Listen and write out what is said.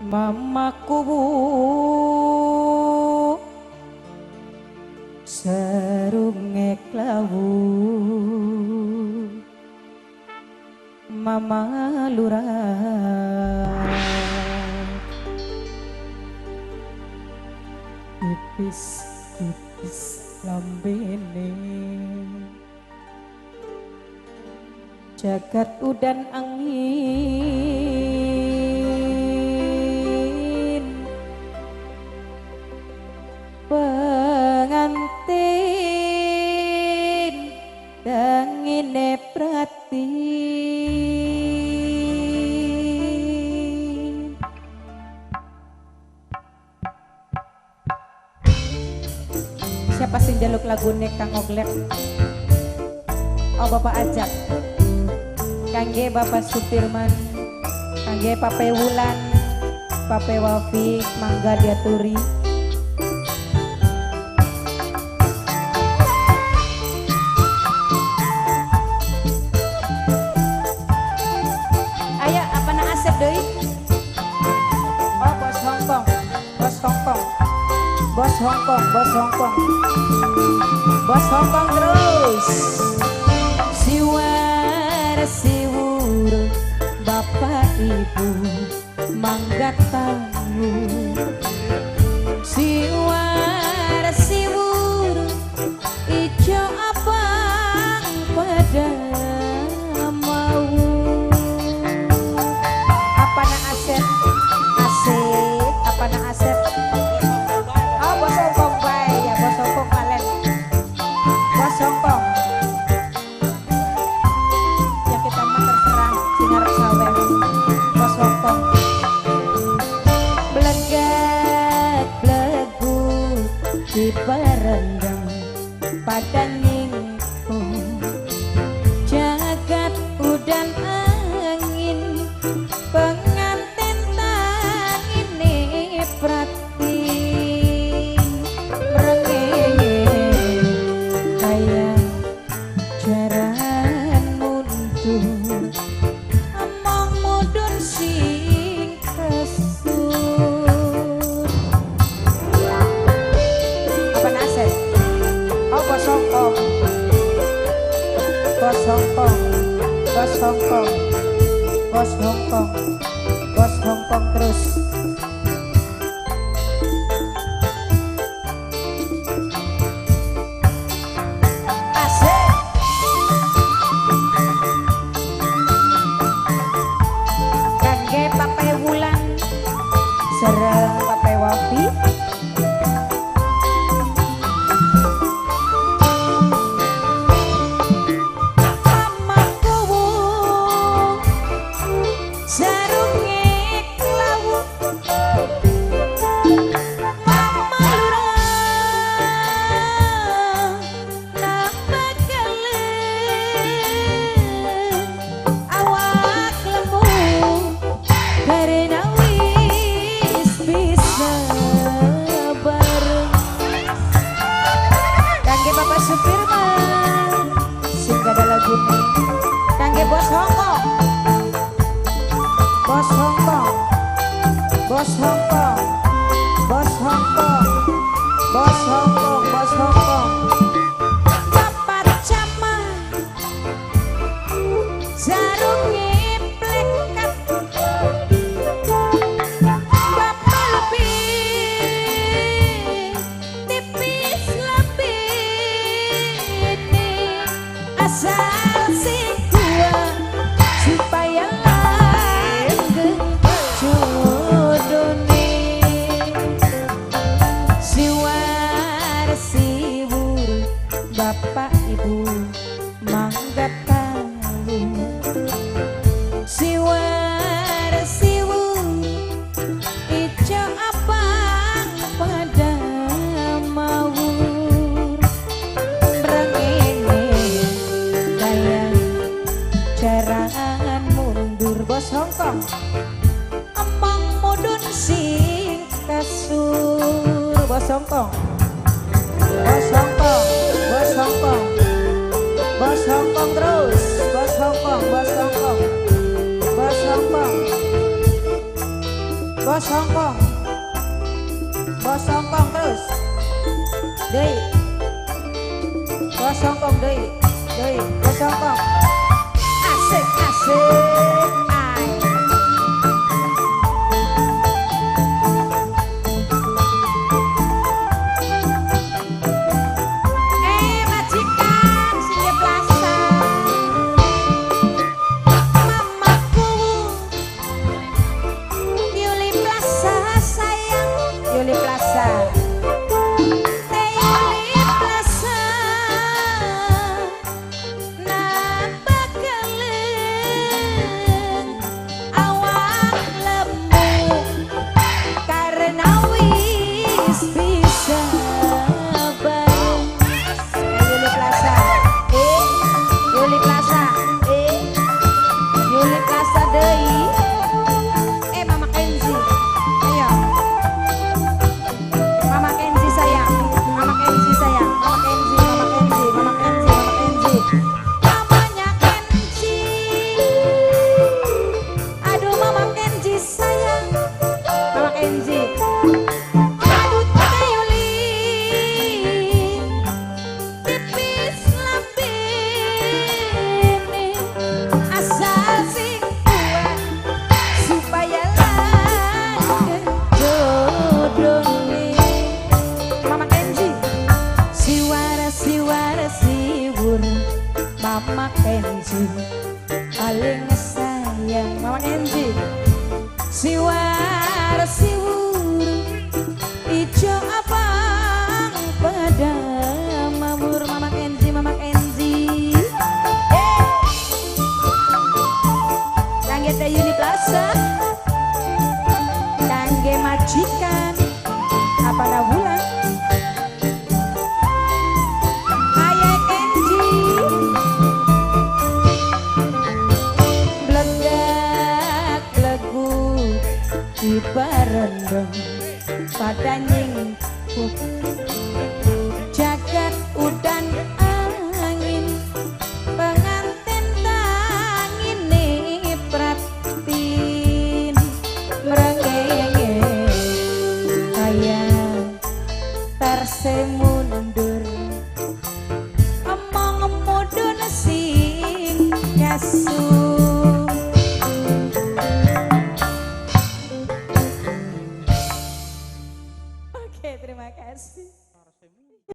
Mamaku sarunge klawu, Mama lurah tipis-tipis lambene, jagat udan angin pengantin dangine prati. Siapa sing njaluk lagune Kang Oglek? Oh, Bapak Ajak. Kangge Bapak Supirman, kangge Pape Wulan, Pape Wafi, mangga diaturi. Ayo, apa nak Asep deui? Oh, bos Hongkong, bos Hongkong, bos Hongkong, bos Hongkong, bos Hongkong terus. Siwar siwur bapak ibu mangga tamu, siwar siwur ijo abang pada mau. Apa nak Asep? Asep, apa nak Asep? Oh, bos Hongkong bae ya, bos Hongkong kalen. Bos Hongkong. Ya kita mah terserah sing arep sawer. Bos Hongkong. Blegat blegu diperendam padang nyingkung, jagat udan angin pengantin tangine pratin, mrengenge kaya jaran mundur, among mudun sing kesur. Apa naset? Oh, bos Hongkong, bos Hongkong, bos Hongkong, bos Hongkong, bos Hongkong terus. Asik. Kangge Pape Wulan sareng Pape Wafi. Mamaku sarunge klawu, Mama lurah nambah kele, awak lemu karena wis bisa bareng. Kangge Bapak Supirman sing gak ada lagune. Kangge bos Hongkong, bos Hongkong, bos Hongkong, bos Hongkong, bos Hongkong, bos Hongkong. Bapak Camat sarunge plekat, Bapak lebih tipis lebih ini, asal sing kuat supaya langgeng jodone. Siwar siwur bapak ibu mangga tahu, siwar siwur ijo abang pada mawur, mrengenge kaya jaran mundur. Bos Hongkong, emong mudun sing kasur. Bos Hongkong, bos Hongkong, bos Hongkong, bos Hongkong terus. Bos Hongkong, bos Hongkong, bos Hongkong, Bos Hongkong. Bos Hongkong terus. Deui. Bos Hongkong deui. Deui, bos Hongkong. Asik asik. Ay. Majikan sini Plaza. Mamaku Yuli Plaza sayang. Yuli Plaza. Yuli Plaza. Napa keleng awak lemu karena wis bisa bareng. Yuli Plaza. Yuli Plaza. Yuli Plaza deui. Mama Kenzi. Ayo. Mama Kenzi sayang. Mama Kenzi sayang. Mama Kenzi, Mama Kenzi, Mama Kenzi, Mama Kenzi. Mamanya Kenzi. Aduh Mama Kenzi sayang. Mama Kenzi. Aduh Teh Yuli. Tipis lambene. Asal sing kuat supaya langgeng jodone. Mama Kenzi. Siwara siwara siwur Mama Kenzi paling sayang. Mama Kenzi. Siwara siwur ijo abang pada mabur. Mama Kenzi, Mama Kenzi. Kangge Teh Yuni Plaza, kangge majikan apana bulan. Ayah Kenzi. Blegak blegu di barendong pada